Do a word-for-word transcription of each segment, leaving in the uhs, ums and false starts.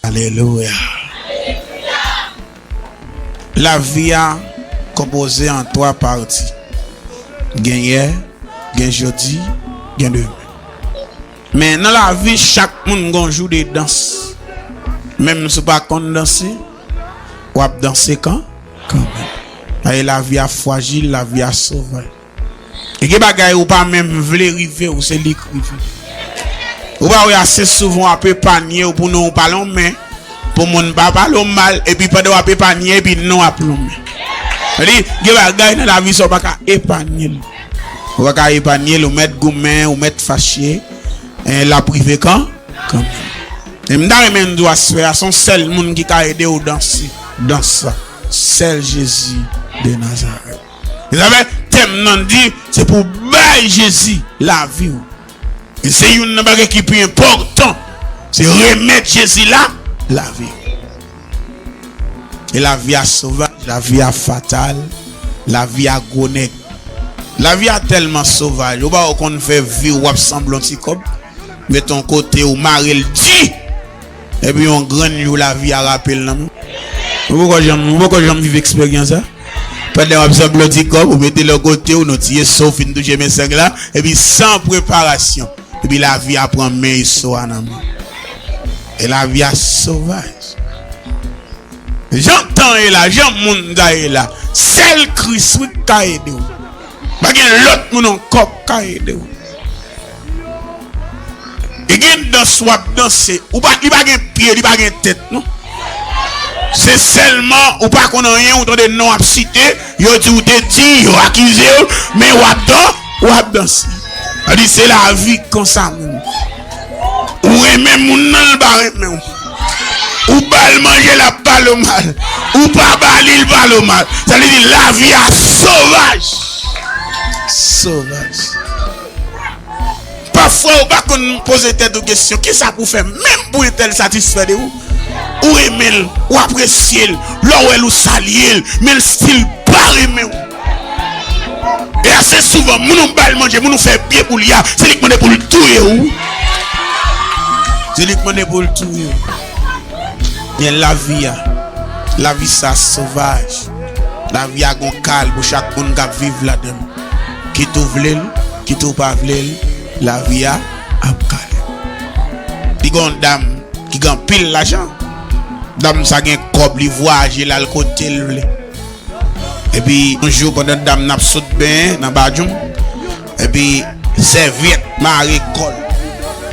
Alelouya. Lavi a konpoze an twa pati. Gen yè, gen jodi, gen demen. Men nan lavi, chak moun gon jou de dans. Menm si w pa konn danse, w ap danse kan, kanmenm. Paske lavi a frajil, lavi a sovaj. E gen bagay ou pa menm vle rive w, se li k rive. Ou pa wè ase souvan w ap epanye w pou non w pa lonmen, pou moun pa pale w mal, epi pandan w ap epanye, epi non w ap lonmen. Sa di, gen bagay nan lavi sa w pa ka epanye l. Ou pa ka epanye l, ou mèt goumen, ou mèt fache, en, l ap rive kan, kanmenm. E m ta renmen di w aswè a, se yon sèl moun ki ka ede w danse dans sa. Sèl Jezi de Nazarèt. E sa fè tèm nan di, se pou bay Jezi lavi w. E se youn nan bagay ki pi enpòtan, se remèt Jezi la, lavi w. E lavi a sovaj, lavi a fatal, lavi a gwo nèg. Lavi a tèlman sovaj, ou pa wè w konn fè vi w, w ap sanble yon ti kòb, mete yon kote, ou mare l di, epi yon grenn jou lavi a rape l nan men w. Ou poko janm, ou poko janm viv eksperyans sa? Pandan w ap sanble yon ti kòb, ou mete l yon kote, ou nan ti eso, ou fin touche men seng la, epi san preparasyon, epi lavi a pran men eso a nan men w. E lavi a sovaj. Jan tan ye la, jan mond sa ye la, sèl Kris wi k ka ede w. Pa gen lòt moun ankò k ka ede w. E gen dans w ap danse, ou pa, li pa gen pye, li pa gen tèt, non. Se sèlman ou pa konn anyen, ou tande non ap site, yo di w te di, yo akize w, men w ap dan-, w ap danse. Sa di se lavi konsa moun. Ou renmen moun nan, l pa renmen w. Ou ba l manje, l ap pale w mal. Ou pa ba li, l pale w mal. Sa vle di lavi a sovaj. Sovaj. Pafwa ou pa konn poze tèt ou kesyon, kisa pou w fè menm pou entèl satisfè de ou? Ou renmen l, ou apresye l, lè w wè l ou salye l, men l still pa renmen w. E ase souvan, moun ou ba l manje, moun ou fè byen pou li a, se li k mande pou l touye w. Se li k mande pou l touye w. Men lavi a, lavi sa sovaj. Lavi a gon kal pou chak moun k ap viv ladan l. Kit ou vle l, kit ou pa vle l, lavi a ap kale. Li gen yon dam ki gen anpil lajan. Dam sa gen kòb, li vwayaje, l al kote l vle. Epi yon jou, pandan dam nan ap sot benyen nan badjoum, epi sèvyèt mare kò l.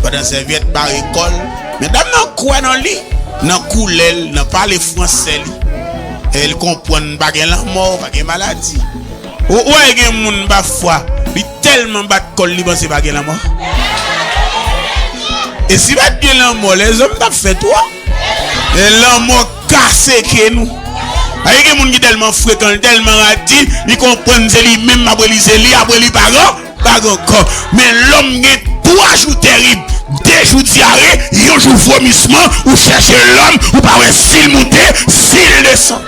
Pandan sèvyèt mare kò l, men dam nan kwè nan li, nan koulè l, nan pale fransè li. E l konprann pa gen lanmò, pa gen maladi. Ou, ou wè gen moun pafwa, li tèlman bat kò l, li panse pa gen lanmò. E si pa t gen lanmò, lèzòm t ap fè twa. E lanmò kase ke nou. Ay, gen moun ki tèlman frekan, li tèlman radi, li konprann se li menm, apre li se li, apre li pa gen, pa gen ankò. Men lòm gen twa jou tèrib, de jou dyare, yon jou vomisman, ou chèche lòm, ou pa wè si l moute, si l desann.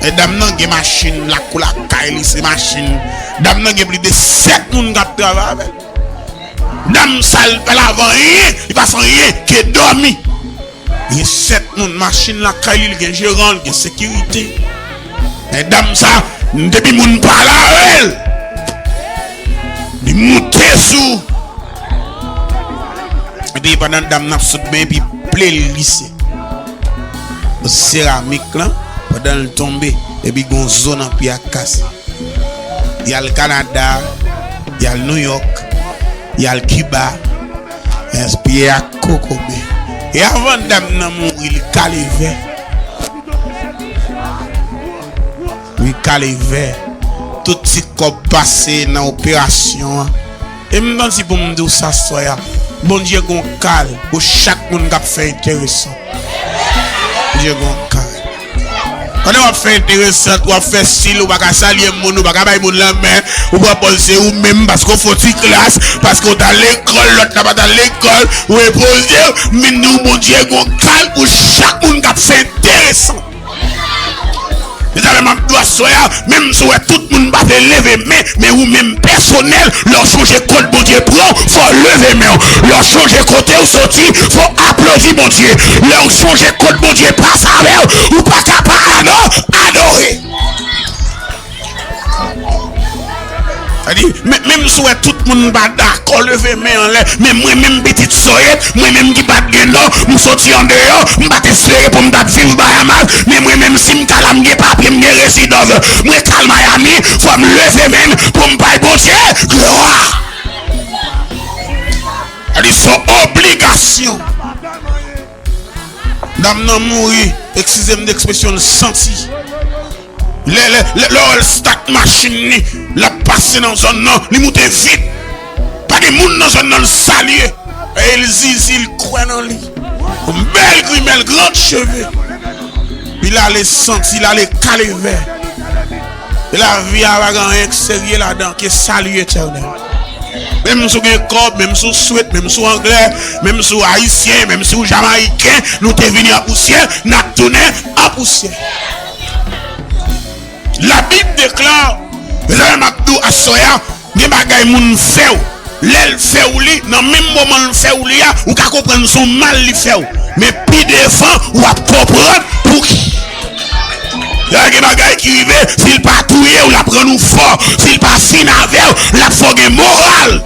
E dam nan gen machin, lakou lakay li se machin. Dam nan gen plis de sèt moun k ap travay avè l. Dam sa, l pa lave anyen, li pa fè anyen ke dòmi. Gen sèt moun, machin lakay li, li gen jeran, li gen sekirite. Men dam sa, depi moun pa lave l, li moute sou. Epi pandan dam nan ap sot benyen, epi pye l glise nan seramik lan, pandan l tonbe, epi gon zo nan pye a k kase. Y al Kanada, y al Nouyòk, y al Kiba, men pye a kokobe. E avan dam nan mouri, li kale vè. Li kale vè. Tout ti kòb pase nan operasyon an. E m santi pou m di w sa aswè a, Bondye gon kal pou chak moun k ap fè enteresan. Bondye gon kal. Pandan w ap fè enteresan, w ap fè stil, ou pa ka salye moun, ou pa ka bay moun lanmen, ou pran pòz se ou menm, paske w fè yon ti klas, paske w t al lekòl, lòt la pa t al lekòl, ou repoze w, men nou, Bondye gon kal pou chak moun k ap fè enteresan. Mezanmi, m ap di w Aswè a, menm si w wè tout moun pa vle leve men, men ou menm pèsonèl, lè w sonje kot Bondye pran w, fò w leve men w. Lè w sonje kote w soti, fò w aplodi Bondye. Lè w sonje kot Bondye pase avè w, ou pa ka pa ado-, adore. Sa di, men, menm si w wè tout moun pa dakò, leve men anlè, men mwen menm pitit Soyèt, mwen menm ki pa t gen non, m soti andeyò, m pa t espere pou m t ap viv Bahamas, men mwen menm si m ta la, m gen papye, m gen rezidans, mwen ka al Miami, fò m leve men m pou m bay Bondye glwa. Sa di, se yon obligasyon. Dam nan mouri, eskize m de ekspresyon, l santi. Lè, lè, lè, lè w wè l stat machin li, l ap pase nan zòn nan, li moute vit. Pa gen moun nan zòn nan, l salye. E l zizi, l kwè nan li. Yon bèl grimèl, gran cheve. Li l ale santi, l ale kalevè. E lavi a pa gen anyen k serye ladan ke salye etènèl. Menm si w gen kòb, menm si w swit, menm si w anglè, menm si w ayisyen, menm si w jamayiken, nou te vini an pousyè, n ap tounen an pousyè. Labib deklare, mezanmi, m ap di w aswè a, gen bagay moun fè w. Lè l fè w li, nan menm moman l fè w li a, ou ka konprann se yon mal li fè w. Men pi devan, w ap konprann pouki. Lè gen bagay ki rive, si l pa touye w, l ap rann ou fò. Si l pa fin avè w, l ap fè w gen moral.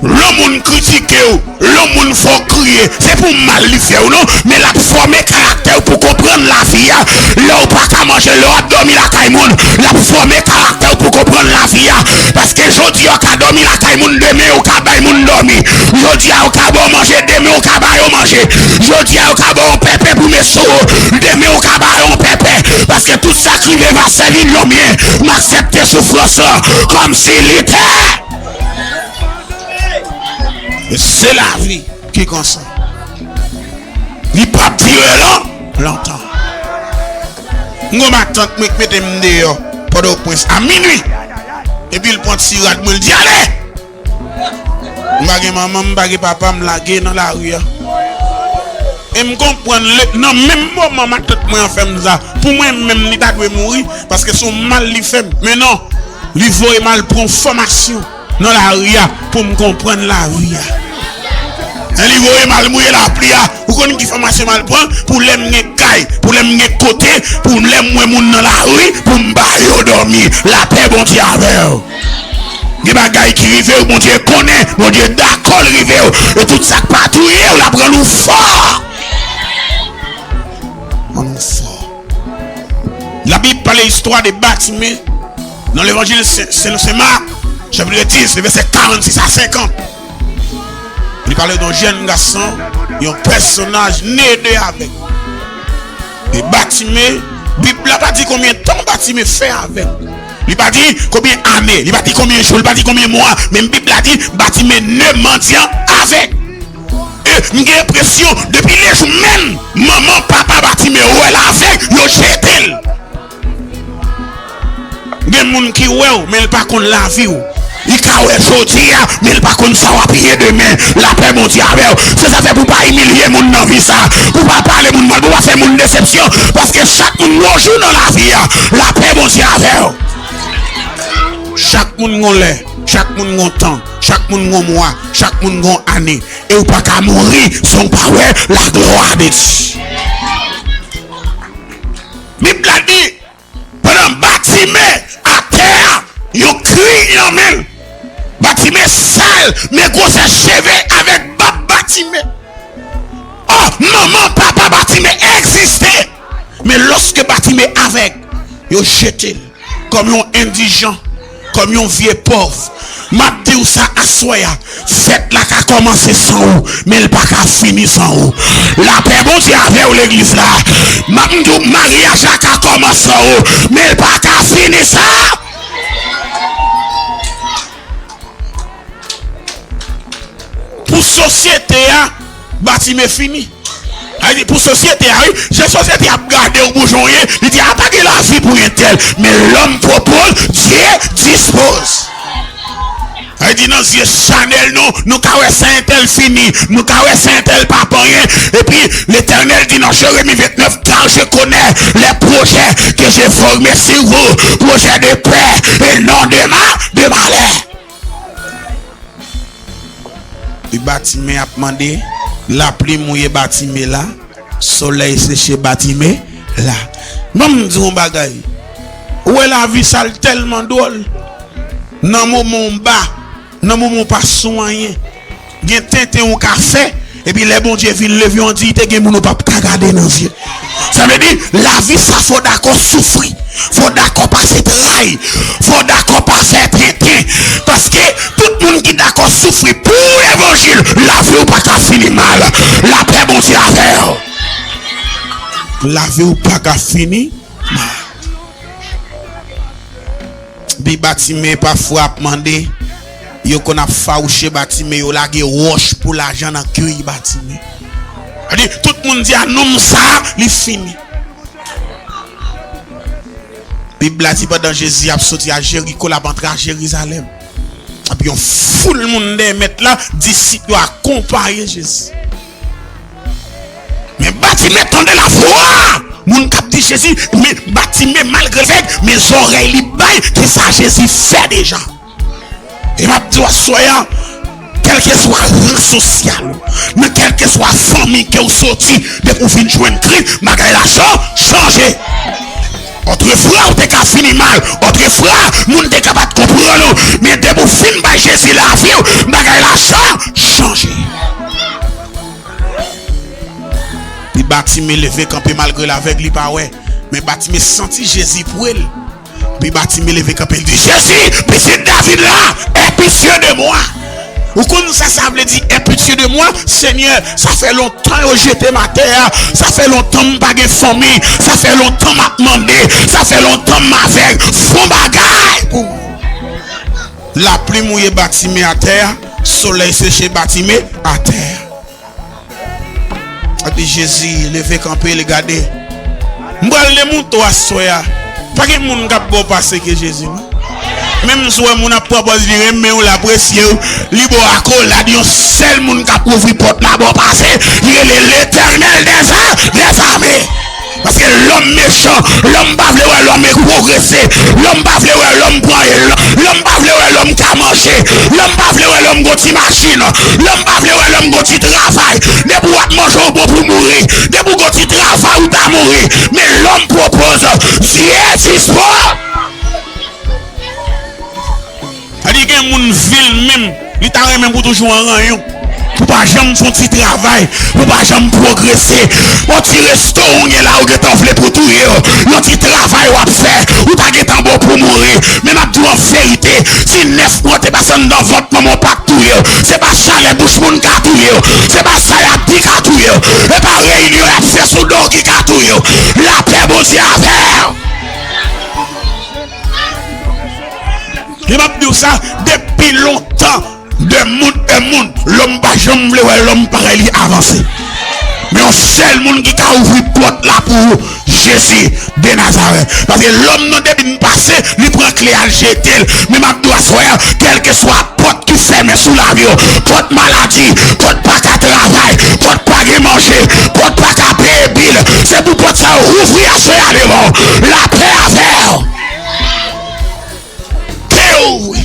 Lè yon moun kritike w, lè yon moun fè w kriye, se pou mal li fè w non, men l ap fòme karaktè w pou konprann lavi a. Lè w pa ka manje, lè w ap dòmi lakay moun, l ap fòme karaktè w pou konprann lavi a. Paske jodi a w ka dòmi lakay moun, demen w ka bay moun dòmi. Jodi a w ka ba w manje, demen w ka ba yo manje. Jodi a w ka ba w pèpè pou met sou ou, demen w ka ba yo pèpè. Paske tout sa k rive m a sèvi l yon byen. M aksepte soufrans lan kòmsi li te. Se lavi ki konsa. Li p ap dire lon-, lontan. M gon matant mwen k mete m deyò Pòtoprens a minwi. Epi l pran ti rad mwen, l di, "Ale!" M pa gen manman, m pa gen papa, m lage nan lari a. E m konprann le, nan menm moman matant mwen an fè m sa, pou mwen menm, li ta dwe mouri, paske se yon mal li fè m. Men non, li voye m al pran yon fòmasyon nan lari a pou m konprann lavi a. Lè li voye m al mouye lapli a, ou konn ki fòmasyon m al pran? Pou lè m gen kay, pou lè m gen kote, pou lè m wè moun nan lari, pou m ba yo dòmi. Lapè Bondye avè w. Gen bagay ki rive w, Bondye konnen, Bondye dakò l rive w. E tout sa k pa touye w, l ap rann ou fò. Rann ou fò. Labib pale istwa de Batime nan levanjil Sen, Sen, Sen Mak, chapit dis, vèsè karannsis a senkant. Li pale de yon jèn gason, yon pèsonaj ne de avèg. E Batime, Bib la pa di konbyen tan Batime fè avèg. Li pa di konbyen ane, li pa di konbyen jou, li pa di konbyen mwa, men Bib la di Batime ne mandyan avèg. E m gen enpresyon, depi lejou menm manman, papa Batime wè l avèg, yo jete l. Gen moun ki wè w, men l pa konn lavi w. Li ka wè jodi a, men l pa konn sa w ap ye demen. Lapè Bondye avè w. Se sa fè pou w pa imilye moun nan vi sa. Pou w pa pale moun mal, pou w pa fè moun desepsyon. Paske chak moun gon jou nan lavi a. Lapè Bondye avè w. Chak moun gon lè. Chak moun gon tan. Chak moun gon mwa. Chak moun gon ane. E w pa ka mouri san w pa wè la gloire de Dieu. Bib la di, pandan Batime atè a, yon kri nan men l. Batime sal, men gwosè cheve avèk bab Batime. Oh, manman, papa Batime egziste. Men lòske Batime avèg, yo jete l kòm yon endijan, kòm yon vye pòv. M ap di w sa aswè a, fèt la ka kòmanse san ou, men l pa ka fini san ou. Lapè Bondye avè w, legliz la. M ap di w, maryaj la ka kòmanse san ou, men l pa ka fini san. Pou sosyete a, Batime fini. Sa vle di pou sosyete a, wi, jan sosyete a ap gade w, boujon w ye, li di, "A, pa gen lavi pou entèl." Men l'homme propose, Dieu dispose. Sa vle di nan zye chanèl nou, nou ka wè sa entèl fini, nou ka wè sa entèl pa p anyen. Epi, Letènèl di nan Jeremi vennèf, car je connais les projets que j'ai formés sur vous, projets de paix et non de ma, de malheur. Epi Batime ap mande, lapli mouye Batime la, solèy seche Batime la. Ban m di w yon bagay. Ou wè lavi sa l tèlman dwòl. Nan moman w ba, nan moman w pa sou anyen, gen tenten ou ka fè, epi lè Bondye vin leve w an diyite, gen moun ou p ap ka gade nan zye. Sa vle di, lavi sa fò w dakò soufri, fò w dakò pase tray, fò w dakò pase tenten. Paske tout moun ki dakò soufri pou levanjil, lavi w pa ka fini mal. Lapè Bondye avè w. Lavi w pa ka fini mal. Bi Batime pafwa ap mande, yo konn ap fawouche Batime, yo lage wòch pou lajan nan kèy Batime. Sa di, tout moun di a nonm sa, li fini. Bib la di pandan Jezi ap soti a Jeriko, l ap antre a Jerizalèm. Ap yon foul moun dèyè mèt la, disip yo akonpaye Jezi. Men Batime tande lavwa moun k ap di Jezi, men Batime malgre l avèg, men zòrèy li bay ki sa Jezi fè deja. E m ap di w aswè a, kèlkeswa ran sosyal ou, nan kèlkeswa fanmi ke w soti, depi w vin jwenn Kris, bagay la chan-, chanje. Otrefwa, ou te ka fini mal. Otrefwa, moun te ka pa t konprann ou. Men depi w fin bay Jezi lavi w, bagay la chan-, chanje. Epi Batime leve kanpe malgre l avèg, li pa wè. Men Batime santi Jezi pre l. Epi Batime leve kanpe, l di, Jezi, pitit David la, aie pitié de moi. Ou konn sa sa vle di, aie pitié de moi? Senyè, sa fè lontan yo jete m atè a. Sa fè lontan m pa gen fanmi. Sa fè lontan m ap mande. Sa fè lontan m avèg. Fè yon bagay pou mwen. Lapli mouye Batime atè a. Solèy seche Batime atè a. Epi Jezi leve kanpe, li gade. M pral demontre w aswè a. Pa gen moun k ap ba w pase ke Jezi, non. Menm si w wè moun ap pran pòz li renmen w, l apresye w, li ba w akolad, yon sèl moun k ap ouvri pòt la ba w pase, li rele Letènèl dèza-, dèzame. Paske lòm mechan, lòm pa vle wè lòm pwogrese, lòm pa vle wè lòm pran, lòm pa vle wè lòm ka manje, lòm pa vle wè lòm gon ti machin, lòm pa vle wè lòm gon ti travay. Depi w ap manje, w bon pou mouri. Depi w gon ti travay, ou ta mouri. Men lòm pwopoze, Dieu dispose. Sa di gen moun vil menm, li ta renmen pou toujou an ranyon. Pou pa janm fè yon ti travay, pou pa janm pwogrese. Yon ti resto ou gen la, ou gentan vle pou touye w. Yon ti travay w ap fè, ou ta gentan bon pou mouri. Men m ap di w an verite, si nèf mwa w te pase anndan vant manman w pa t touye w. Se pa chalè bouch moun ka touye w. Se pa sa y ap di ka touye w. Se pa reyinyon y ap fè sou do w ki ka touye w. Lapè Bondye avè w. E m ap di w sa, depi lontan, de moun, de moun, lòm pa janm vle wè lòm parèy li avanse. Men yon sèl moun ki ka ouvri pòt la pou ou, Jezi de Nazarèt. Paske lòm nan depi l pase, li pran kle a l jete l. Men m ap di w aswè a, kèlkeswa pòt ki fèmen sou lavi w, pòt maladi, pòt pa ka travay, pòt pa gen manje, pòt pa ka peye bil, se pou pòt sa yo ouvri aswè a devan w. Lapè avè w. Ke yo ouvri.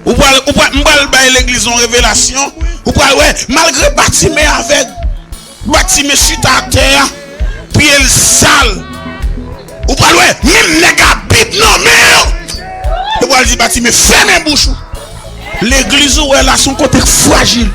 Ou pral, ou pral, m pral bay legliz yon revelasyon. Ou pral wè, malgre Batime avèg, Batime chita atè a, pye l sal. Ou pral wè, menm nèg a Bib nan men yo, yo pral di Batime, fèmen bouch ou. Legliz ou wè la se yon kote k frajil.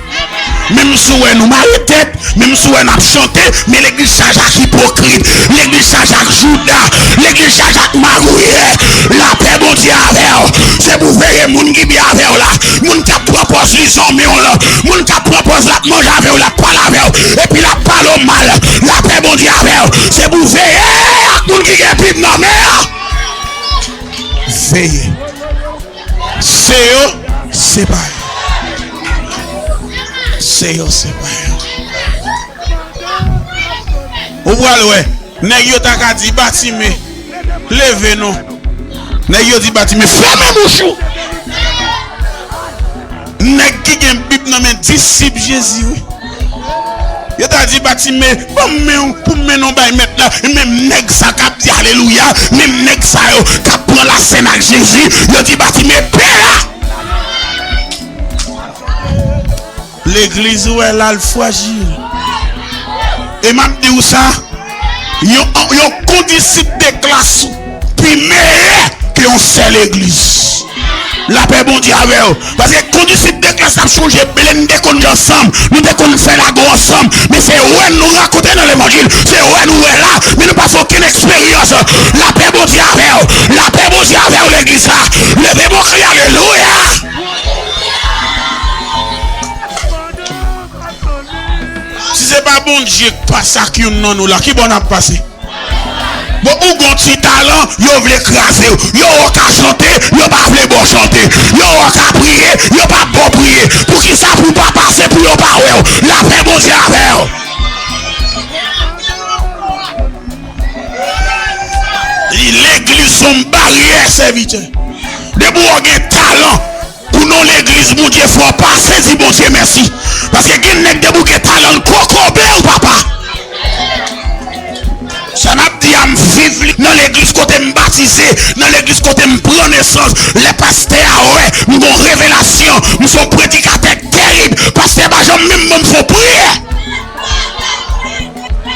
Menm si w wè nou mare tèt, menm si w wè n ap chante, men legliz chaje ak ipokrit, legliz chaje ak jouda, legliz chaje ak magouyè. Lapè Bondye avè w. Se pou w veye moun ki byen avè w la. Moun k ap pran pòz li zanmi w lan. Moun k ap pran pòz l ap manje avè w, l ap pale avè w, epi l ap pale w mal. Lapè Bondye avè w. Se pou w veye ak moun ki gen Bib nan men an. Veye. Se yo, se pa yo. Se yo, se pa yo. Ou pral wè, nèg yo ta ka di, Batime, leve non. Nèg yo di Batime, fèmen bouch ou! Nèg ki gen Bib nan men, disip Jezi, wi. Yo ta di Batime, ban m men w pou m mennen w bay Mèt la. Menm nèg sa k ap di alelouya, menm nèg sa yo k ap pran lasèn ak Jezi, yo di Batime, pè la! Legliz ou wè la, l frajil. E m ap di w sa, yon, yon kondisip de klas ou pi meyè ke yon sè legliz. Lapè Bondye avè w. Paske kondisip de klas ap chonje ble n te konn ye ansanm, nou te konn fè lago ansanm, men se wè nou rakonte nan levanjil, se wè nou wè la, men nou pa fè okenn eksperyans. Lapè Bondye avè w, lapè Bondye avè w, legliz la. Leve bon kri, alelouya! Si se pa Bondye k pase ak youn nan nou la, ki bò n ap pase? Bon, ou gon ti talan, yo vle kraze w. Yo wè w ka chante, yo pa vle ba w chante. Yo wè w ka priye, yo pa ba w priye. Poukisa pou w pa pase pou yo pa wè w? Lapè Bondye avè w. Legliz se yon baryè, sèvitè. Depi w gen talan, ou nan legliz Bondye fè w pase, di Bondye mèsi. Paske gen nèg depi w gen talan, l kokobe w, papa. Sa n ap di a, m viv li nan legliz kote m batize, nan legliz kote m pran nesans. Lè pastè a wè m gon revelasyon, m se yon predikatè terib, pastè pa janm menm ban m fon priyè.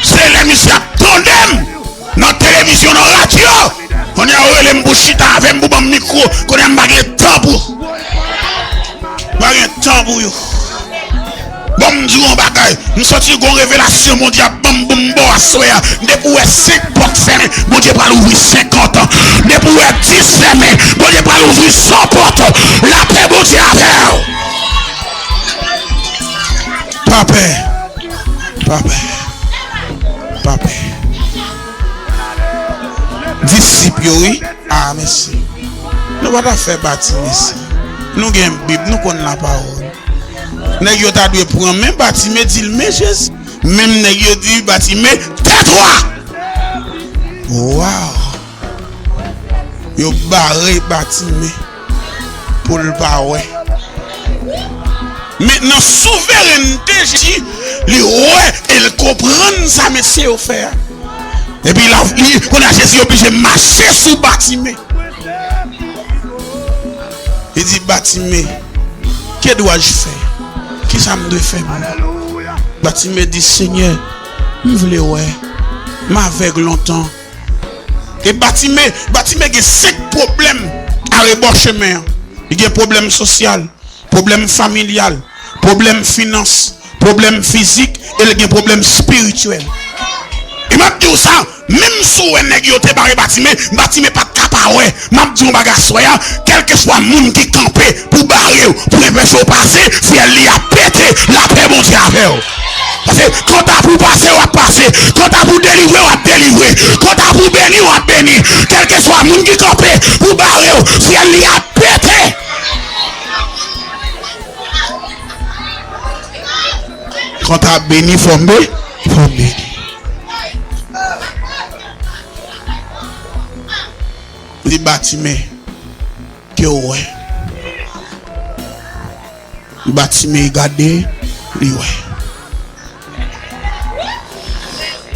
Se lè misye ap tande m nan televizyon, nan radyo. Kounye a, yo rele m pou chita avè m, pou ban m mikwo. Kounye a, m pa gen tan pou, m pa gen tan pou yo. Bon, m di w yon bagay. M santi gon revelasyon Bondye ap ban m pou m ba w aswè a. Depi w wè senk pòt fèmen, Bondye pral ouvri senkant. Depi w wè dis fèmen, Bondye pral ouvri san pòt. Lapè Bondye avè w. Pa pè. Pa pè. Pa pè. Disip yo, wi. Ah, mèsi. Nou pa ta fè Batime sa. Nou gen Bib, nou konn lapawòl. Nèg yo ta dwe pran men Batime, di l, men Jezi. Menm nèg yo di Batime, tèt ou a! Waw! Yo bare Batime pou l pa wè. Men nan souverènte Jezi, li wè e l konprann sa mesye yo fè a. Epi la, li, kounye a Jezi oblije mache sou Batime. Li di, Batime, que dois-je faire? Kisa m dwe fè menm? Batime di, Senyè, m vle wè. M avèg lontan. E Batime, Batime gen senk pwoblèm arebò chemen an. Li gen pwoblèm sosyal, pwoblèm familyal, pwoblèm finans, pwoblèm fizik, e l gen pwoblèm espirityèl. E m ap di w sa, menm si w wè nèg yo te bare Batime, Batime pa t ka pa wè. M ap di w yon bagay aswè a, kèlkeswa moun ki kanpe pou bare w, pou enpeche w pase, fyèl li ap pete, lapè Bondye avè w. Paske kanta pou pase, w ap pase. Kanta pou delivre, w ap delivre. Kanta pou beni, w ap beni. Kèlkeswa moun ki kanpe pou bare w, fyèl li ap pete. Kanta beni, fò m be-, fò m beni. Li Batime, ke w wè. Batime gade, li wè.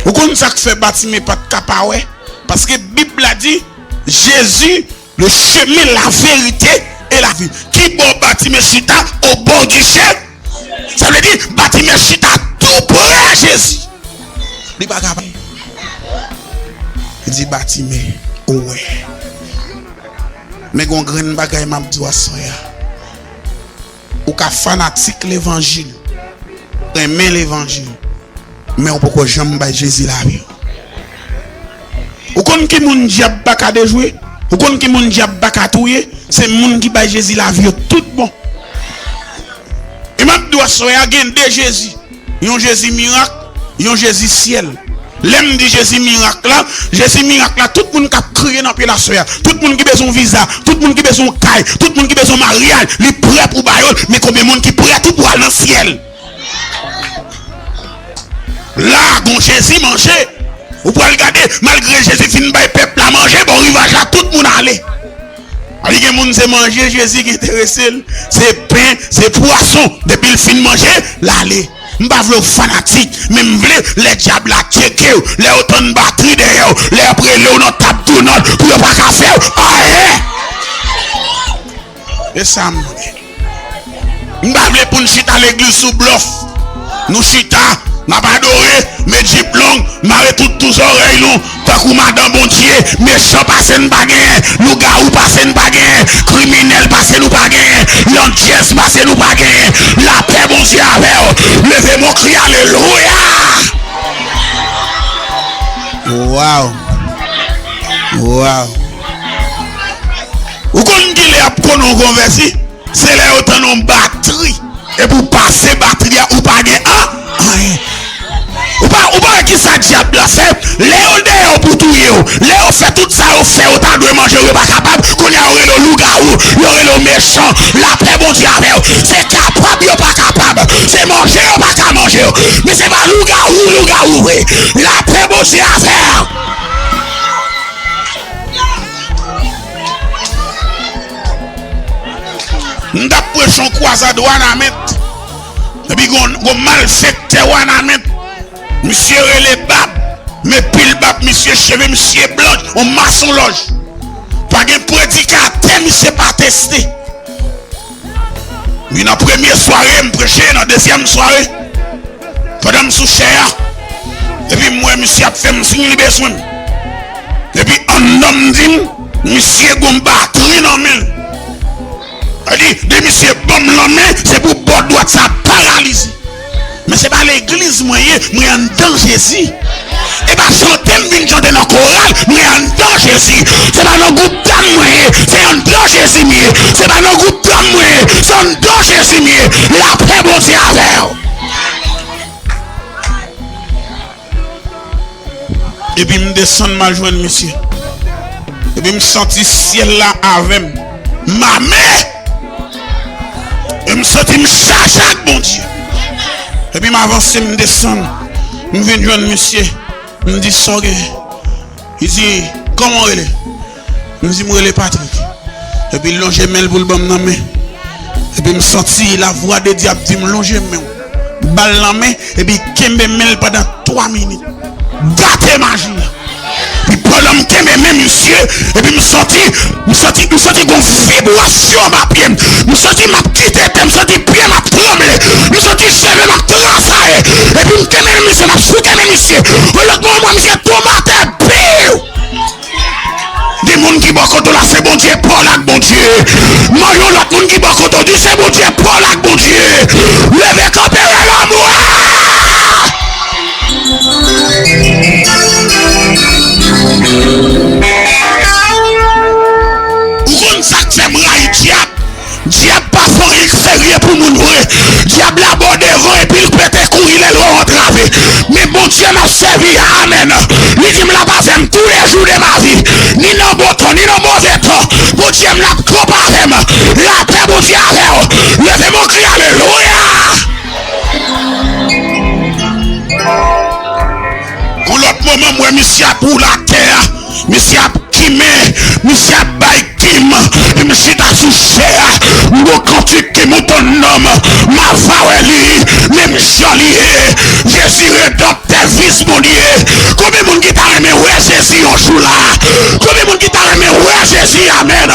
Ou konn sa k fè Batime pa t ka pa wè? Paske Bib la di, Jésus, le chemin, la vérité et la vie. Ki bò Batime chita? Au bord du chemin. Sa vle di, Batime chita tou pre Jezi. Li pa ka pa. Li di, Batime, ou wè. Men gon grenn bagay m ap di w aswè a. Ou ka fanatik levanjil, renmen levanjil, men ou poko janm bay Jezi lavi w. Ou konn ki moun dyab pa ka dejwe? Ou konn ki moun dyab pa ka touye? Se moun ki bay Jezi lavi yo tout bon. E m ap di w aswè a, gen de Jezi. Yon Jezi mirak, yon Jezi syèl. Lè m di Jezi mirak la, Jezi mirak la, tout moun k ap kriye nan pye l aswè a, tout moun ki bezwen yon viza, tout moun ki bezwen yon kay, tout moun ki bezwen yon maryaj, li prè pou ba yo l, men konbyen moun ki prè tou pou al nan syèl? La, gon Jezi manje. Ou pral gade, malgre Jezi fin bay pèp la manje, bò rivaj la, tout moun ale. Li gen moun se manje Jezi ki enterese l. Se pen, se pwason. Depi l fin manje, l ale. M pa vle w fanatik, men m vle lè dyab la tcheke w, lè yo tann batri dèyè w, lè y ap rele w nan tab tounant pou yo pa ka fè w anyen. E sa m vle. M pa vle pou n chita legliz sou blòf. Nou chita, n ap adore, met jip long, mare tout tou zòrèy nou, tankou madan Bondye, mechan pase n pa genyen, lougawou pase n pa genyen, kriminèl pase nou pa genyen, landjèz pase nou pa genyen. Lapè Bondye avè w. Leve men w, kri alelouya. Waw. Waw. Ou konn kilè y ap konnen w konvèti? Se lè yo tann yon batri epi w pase batri a, ou pa gen an, anyen. Ou pa, ou pa wè kisa dyab la fè? Lè yo dèyè w pou touye w, lè yo fè tout sa yo fè, yo ta dwe manje w, yo pa kapab, kounye a yo rele w lougawou, yo rele w mechan. Lapè Bondye avè w. Se kapab yo pa kapab, se manje yo pa ka manje w, men se pa lougawou, lougawou vre. Lapè Bondye avè w. M t ap preche yon kwazad Wanament. Epi gon, gon malfektè Wanament. Misye rele bab. Men pil bab misye, cheve misye blan, yon masonlòj. Pa gen predikatè misye pa teste. Wi, nan premye sware, m preche, nan dezyèm sware, pandan m sou chè a, epi m wè misye ap fè m siy li bezwen m. Epi anndan m di m, misye gon batri nan men l. Sa di, di misye ban m lanmen, se pou bò dwat sa paralize. Men se pa legliz mwen ye, mwen anndan Jezi. E pa chante m vin chante nan koral, mwen anndan Jezi. Se pa nan gwoup dam mwen ye, se anndan Jezi m ye. Se pa nan gwoup dam mwen ye, se anndan Jezi m ye. Lapè Bondye avè w. Epi m desann m al jwenn misye. Epi m santi syèl la avè m. M ame! E m santi m chaje ak Bondye. Epi m avanse, m desann. M vin jwenn misye. M di, "Sa w gen?" Li di, "Kòman w rele?" M di, "M rele Patrick." Epi l lonje men l pou l ban m nan men. Epi m santi lavwa de Dye ap di m, "Lonje men w." Ba l nan men, epi kenbe men l pandan twa minit. Gate maji a. Epi pandan m kenbe men misye, epi m santi, m santi, m santi gon vibrasyon anba pye m. M santi m ap kite tè, m santi pye m ap tranble. M santi cheve m ap transaye. Epi m kenbe men misye, m ap sou kenbe misye. Yon lòt moman, misye tonbe atè, biw! Di moun ki bò kote w la, se Bondye pa w la ak Bondye. Mande yon lòt moun ki bò kote w, di, se Bondye pa w la ak Bondye. Leve kanpe, rele lanmou a! Ou konn sa k fè m rayi dyab? Dyab pa fè anyen k serye pou moun vre. Dyab la bò devan epi l pete kouri lè l wè w antrave. Men Bondye m ap sèvi a, amèn, li di m l ap avè m toulejou de ma vi. Ni nan bon tan, ni nan move tan, Bondye m la ap kanpe avè m. Lapè Bondye avè w. Leve men w, kri alelouya. Yon lòt moman, m wè misye ap woule atè a. Misye ap kimen, misye ap bay kim. M chita sou chè a. M gon kantik ki monte nan m. M ap vawè li. Menm jan li ye. Jezi redanmtè, fis Bondye. Konbyen moun ki ta renmen wè Jezi yon jou la? Konbyen moun ki ta renmen wè Jezi? Amèn.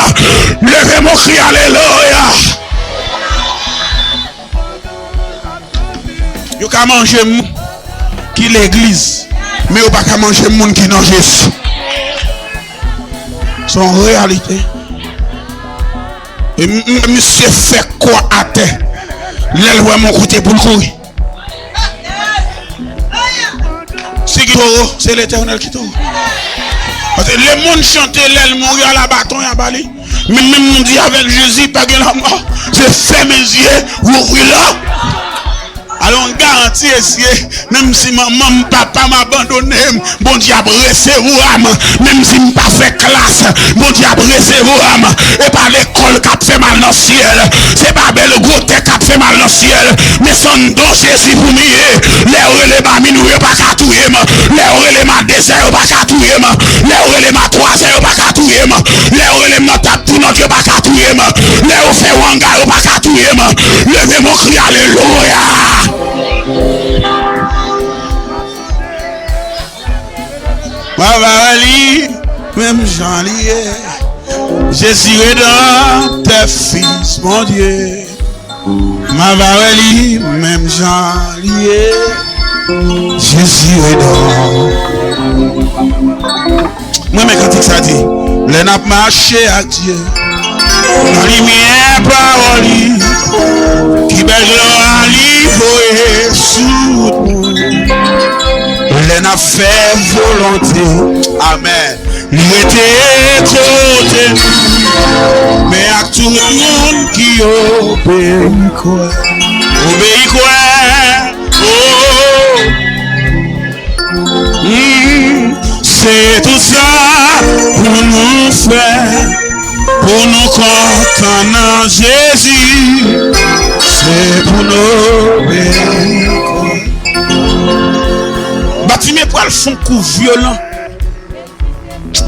Leve men w, kri alelouya. Yo ka manje moun ki legliz, men yo pa ka manje moun ki nan Jezi. Se yon reyalite. E m, m, misye fè kwa atè. Lè l wè m yon kote pou l kouri. Si gen towo, se Letènèl ki towo. Paske lemonn chante, lè l mouri, a la baton y a ba li. Men menm nou di avèk Jezi, pa gen lanmò. Se fèmen zye, ouvri l. Alò, m garanti Sye, sye, menm si manman m, papa m abandone m, Bondye ap resevwa m. Menm si m pa fè klas, Bondye ap resevwa m. E pa lekòl k ap fè m al nan syèl, se pa bèl gwo tèt k ap fè m al nan syèl, men se yon don Jezi pou m ye. Lè yo rele m a minwi, yo pa ka touye m. Lè yo rele m a dezè, yo pa ka touye m. Lè yo rele m a twazè, yo pa ka touye m. Lè yo rele m nan tab tounant, yo pa ka touye m. Lè yo fè wanga, yo pa ka touye m. Leve men w, kri alelouya. Mwen va wè li menm jan li ye. Jezi Redanmtè, Fis Bondye. Mwen va wè li menm jan li ye. Jezi Redanmtè. Mwen renmen kantik sa di, lè n ap mache ak Dye, nan limyè pawòl li, ki bèl glwa li voye sou nou. Lè n ap fè volonte, amèn, li rete kote nou. Men ak tout moun ki obeyi kwè, obeyi kwè, oh. Hmm, se tout sa pou nou fè, pou nou kontan nan Jezi, se pou nou obeyi. Batime pral fè yon kou vyolan.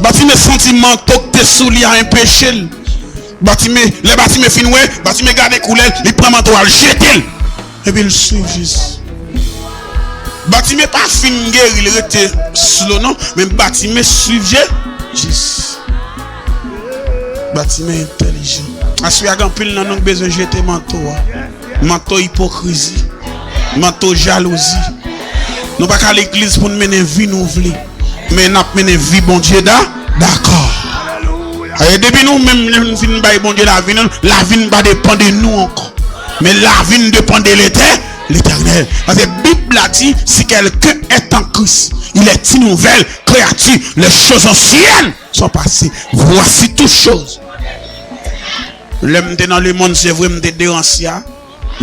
Batime santi manto k te sou li a anpeche l. Batime, lè Batime fin wè, Batime gade koulè l, li pran manto a, l jete l. Epi l swiv Jezi. Batime pa fin geri, li rete slow non, men Batime swiv Je-, Jezi. Batime entèlijan. Aswè a gen anpil nan nou k bezwen jete manto a. Manto ipokrizi. Manto jalouzi. Nou pa ka legliz pou n mennen vi nou vle. Men n ap mennen vi Bondye da-, dakò. E depi nou menm, lè nou fin bay Bondye lavi nou, lavi n pa depann de nou ankò. Men lavi n depann de Letè-, Letènèl. Paske Bib la di, si quelqu'un est en Christ, il est une nouvelle créature. Les choses anciennes sont passées. Voici toutes choses. Lè m te nan lemonn, se vre m te deransya.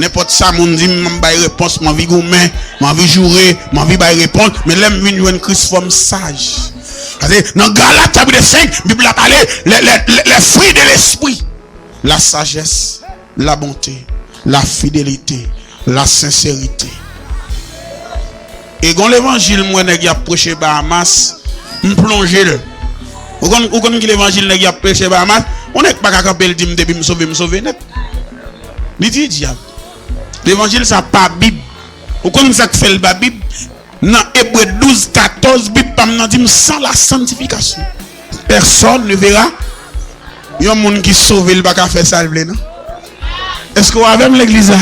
Nenpòt sa moun di m, m bay repons, m anvi goumen, m anvi joure, m anvi bay repons. Men lè m vin jwenn Kris, fò m saj. Paske nan Galat chapit senk, Bib la pale, les, les, les, les fruits de l'esprit. La sagesse, la bonté, la fidélité, la sincérité. E gon levanjil m wè nèg y ap preche Bahamas, m plonje l. Ou konn, ou konn ki levanjil nèg y ap preche Bahamas? Yon nèg pa ka kanpe l di m depi m sove, m sove nèt. Li di dyab. Levanjil sa pa Bib. Ou konn sa k fè l pa Bib? Nan Ebre douz katòz, Bib pa m nan di m, sans la sanctification, personne ne verra. Yon moun ki sove, li pa ka fè sa l vle, non. Èske w avè m, legliz la?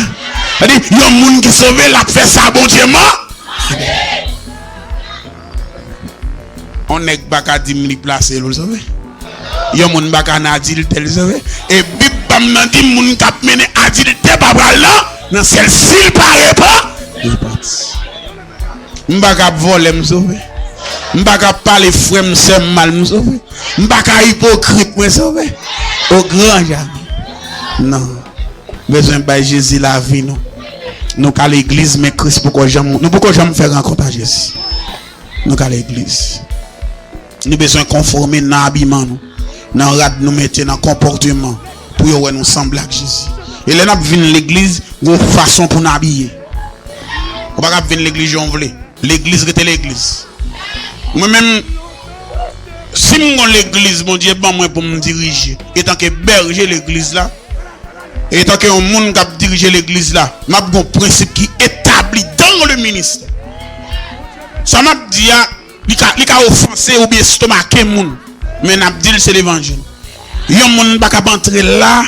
Sa di, yon moun ki sove, l ap fè sa Bondye man-, yon nèg pa ka di m li plase l, ou l sove. Yon moun pa ka nan adiltè, l sove. E Bib pa m nan di m moun k ap mennen adiltè pa pral nan, nan syèl si l pa repan-, repanti. M pa ka ap vòlè, m sove. M pa ka ap pale frè m, sè m mal, m sove. M pa ka ipokrit, mwen sove. O gran jamè. Non. Bezwen bay Jezi lavi nou. Nou ka legliz, men Kris poko janm, nou poko janm fè rankont a Jezi. Nou ka legliz. Nou bezwen konfòme nan abiman nou, nan rad nou mete, nan konpòteman, pou yo wè nou sanble ak Jezi. E lè n ap vin legliz, gon fason pou n abiye. Ou pa ka ap vin legliz jan w vle. Legliz rete legliz. Mwen menm, si m gon legliz Bondye ban mwen pou m dirije, etanke bèje legliz la, etanke yon moun k ap dirije legliz la, m ap gon prensip ki etabli dans le ministère. Sa m ap di a, li ka, li ka ofanse oubyen estomake moun, men n ap di l se levanjil. Yon moun pa ka ap antre la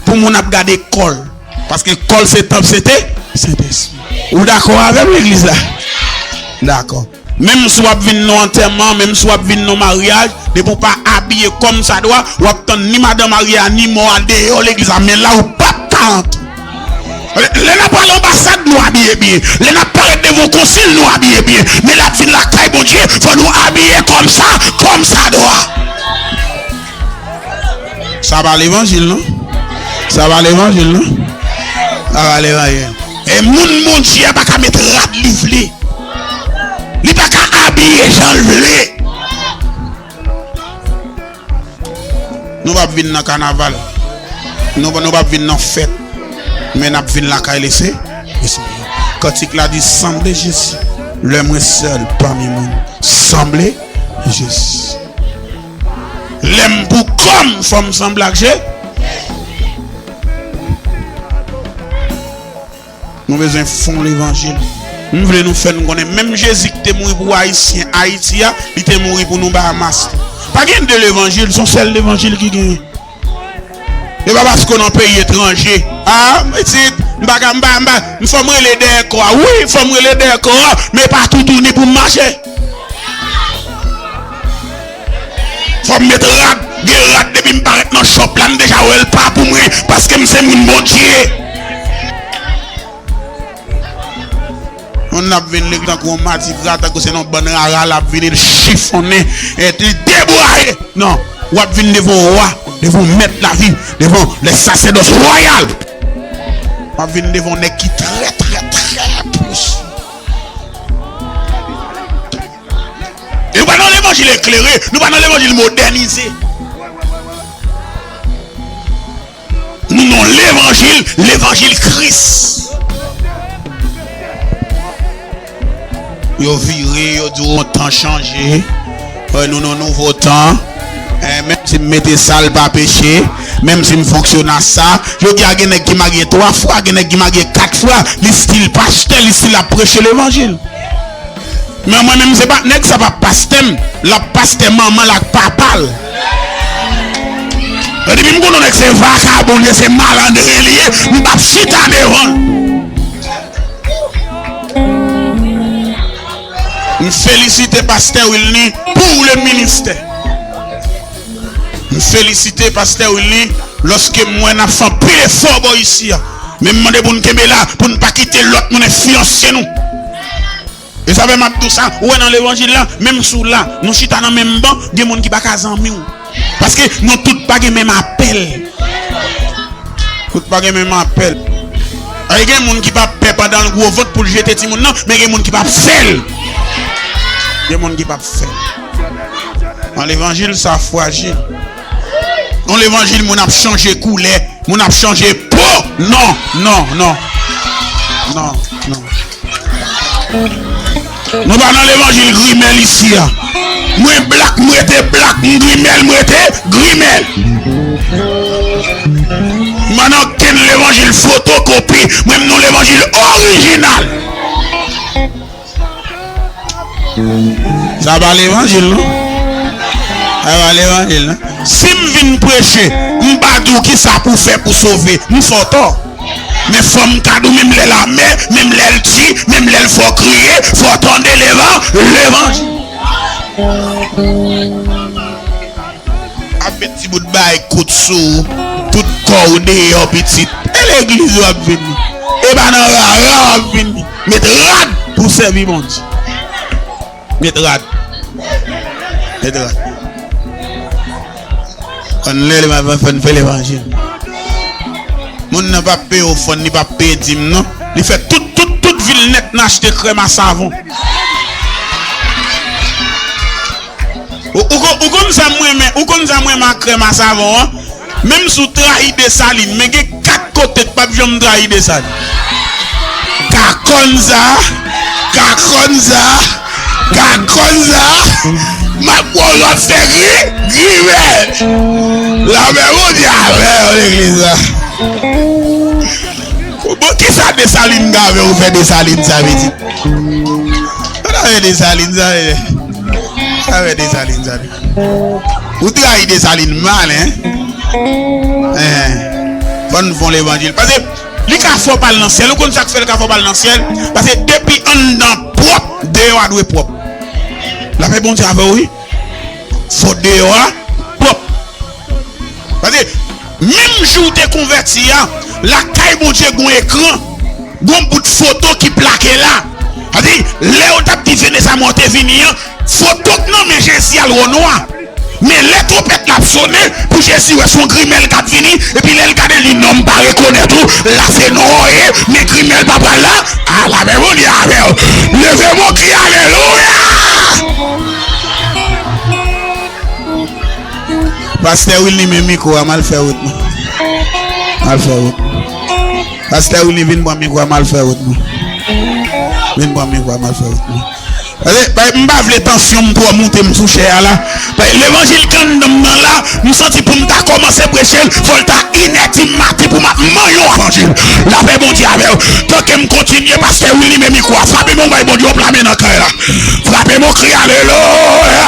pou moun ap gade kò l. Paske kò l se tanp Sente-, Sentespri. Ou dakò avè m, legliz la? Dakò. Menm si w ap vin nan antèman, menm si w ap vin nan maryaj, depi w pa abiye kòmsadwa, w ap tann ni madan marye a, ni mò a deyò legliz la, men la ou p ap ka antre. Lè n ap pral anbasad, nou abiye byen. Lè n ap parèt devan konsil, nou abiye byen. Men lè n ap vin lakay Bondye, fò nou abiye kòmsa, kòmsadwa. Sa pa levanjil, non. Sa pa levanjil, non. Sa pa levanjil. E moun Bondye a pa ka met rad li vle. Li pa ka abiye jan l vle. Nou p ap vin nan kanaval. Nou, nou p ap vin nan fèt. Men n ap vin lakay Lese-, Lesenyè. Kantik la di, sanble Jezi. Lè mwen sèl pami moun. Sanble Jezi. Lè m pou kò m, fò m sanble ak Je-, Nou bezwen fon levanjil. M vle nou fè n konnen, menm Jezi ki te mouri pou Ayisyen Ayiti a, li te mouri pou nou Bahamas tou. Pa gen de levanjil, se yon sèl levanjil ki genyen. E pa paske w nan peyi etranje. A, pitit, m pa ka, m pa, m pa, fò m rele dèyè kò a. Wi, fò m rele dèyè kò a, men pa toutouni pou m mache. Fò m met rad, gen rad depi m parèt nan shop la, m deja wè l pa pou mwen, paske m se moun Bondye. Moun ap vin li tankou yon madigra, tankou se yon bann rara l ap vini, l chifonnen, e li debwaye. Non, w ap vin devan yon wa, devan yon mèt lavi, devan le sasèdòs wayal. W ap vin devan yon nèg ki trè, trè, trè pwisan. E nou pa nan levanjil eklere, nou pa nan levanjil modènize. Nou nan levanjil, levanjil Kris. Yo vire, yo di w tan chanje. Wè, nou nan nouvo tan. Eh, menm si m mete sa, l pa peche. Menm si m fonksyone a sa. Jodi a, gen nèg ki marye twa fwa, gen nèg ki marye kat fwa. Li still pastè, li still ap preche levanjil. Men mwen menm, se pa, nèg sa p ap pastè m, l ap pastè manman l ak papa l. E depi m konnen nèg se vakabon li ye, se malandren li ye, m p ap chita devan l. M felisite pastè Wilny pou le ministè. M felisite pastè Wilny lòske m wè n ap fè anpil efò bò isi a. Men m mande pou n kenbe la, pou n pa kite lòt moun enfliyanse nou. E sa fè m ap di w sa, ou wè nan levanjil la, menm si w la, nou chita nan menm ban, gen moun ki pa ka zanmi w. Paske nou tout pa gen menm apèl. Tout pa gen menm apèl. Ay, gen moun ki p ap pè pandan l gwo vant pou l jete timoun nan, men gen moun ki p ap fè l. Gen moun ki p ap fè l. Nan levanjil, sa frajil. Nan levanjil, moun ap chanje koulè. Moun ap chanje po. Non, non, non. Non, non. Nou pa nan levanjil grimèl isi a. Mwen blak, m rete blak, m grimèl, m rete grimèl. M pa nan kenn levanjil fotokopi. Mwen, m nan levanjil orijinal. Sa pa levanjil, non. Sa pa levanjil, non. Si m vin preche, m pa di w kisa pou w fè pou sove, m fè w tò. Men fò m ka di w, menm lè l amè, menm lè l di, menm lè l fè w kriye, fò w tande levan-, levanjil. Ap met ti bout bay kout sou ou, tout kò w deyò, pitit. E legliz w ap vini. E pa nan rara w ap vini. Met rad pou w sèvi Bondye. Met rad. Met rad. Ann lè, fè n fè levanjil. Moun nan p ap peye ofrann, li p ap peye dim, non. Li fè tout, tout, tout vil nèt, n achte krèm a savon. Ou, ou, kon- ou konn sa m renmen, ou konn sa m renmen ak krèm a savon an? Menm si w trayi Desalin, men gen kat kote k p ap janm trayi Desalin. Ka konn sa, ka konn sa, ka konn sa, m ap pran w ap fè gri, grimèl. Lanmè Bondye avè w, legliz la. Bon, kisa Desalin ka fè ou fè Desalin sa, pitit? Ou ta fè Desalin sa, e. Ou ta fè Desalin sa, e. Ou trayi Desalin mal, en. En. Fò n fè levanjil. Paske li ka fè w pa al nan syèl. Ou konn sa k fè l ka fè w pa al nan syèl? Paske depi anndan pwòp, deyò a dwe pwòp. Lapè Bondye avè w, wi. Fò deyò a pwòp. Paske menm jou w te konvèti a, lakay Bondye gon ekran, gon bout foto ki plake la. Sa vle di, lè yo t ap di Veneza mwen te vini an, foto k nan men Jezi a l wè nwa. Men lè twonpèt la ap sonnen, pou Jezi wè se yon grimèl k ap vini, epi lè l gade li non m pa rekonèt ou, la se non w ye, men grimèl pa pral Pastè Wilny, men mikwo a, m al fè wout mwen. M al fè wout mwen. Pastè Wilny, vin pran mikwo a, m al fè wout mwen. Vin pran mikwo a, m al fè wout mwen. Pase, bay, m pa vle tansyon m twò moute m sou chè a la. Bay, levanjil k anndan m nan la, m santi pou m ta kòmanse preche l, fò l ta inè di maten pou m ap manyen yon levanjil. Lapè Bondye avè w. Tanke m kontinye, pastè Wilny, men mikwo a. Frape men yon bay Bondye yon pla men nan kay la. Frape men yon kri alelouya.